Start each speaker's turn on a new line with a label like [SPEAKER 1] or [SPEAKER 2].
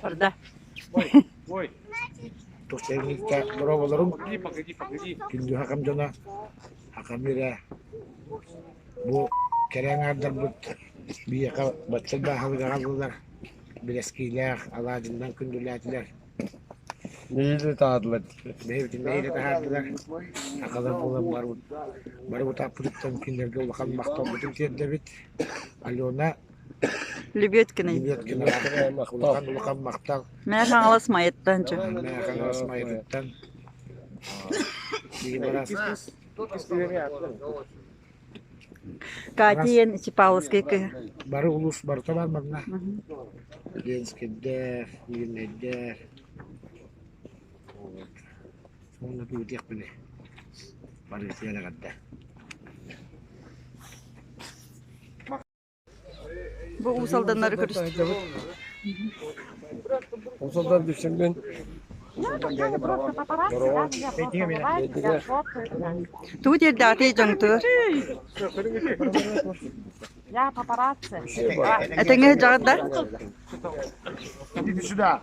[SPEAKER 1] Барда.
[SPEAKER 2] Тус дорооболоруҥ, күндү хакам дьоно, хакам ирэ, бу кэрэ аҥаардарбыт биһиэхэ бачча бааһылык аҕаллылар, бэрэскиилээх алаадьыннан күндүлээтилэр.
[SPEAKER 3] Нэһиилэ таһаардылар.
[SPEAKER 2] Бэйэбитин нэһиилэ таһаардылар. Сахалар буолан барбыт бары утааппытыттан кинилэргэ улахан махталбытын тиэрдэбит. Алена
[SPEAKER 1] Лебедкина.
[SPEAKER 2] Лебедкина улахан улахан махтал.
[SPEAKER 1] Мэҥэ Хаҥалас Майаттан чэ.
[SPEAKER 2] Мэҥэ Хаҥалас Майатыттан.
[SPEAKER 1] Катя диэн Чапаловскай кыһа.
[SPEAKER 2] Бары улуус барыта бар манна. Ленскэйдэр, Миирнэйдэр. Уонна тугу диэхпиний? Барыытыгар эҕэрдэ.
[SPEAKER 1] Бу Уус Алданнары көрүстүбүт.
[SPEAKER 3] Уус Алдан Дүпсүммүн.
[SPEAKER 1] Тугу тиэрдэҕитий дьоҥтугар? Этэҥҥэ сылдьаҕыт да?
[SPEAKER 2] Иди сюда.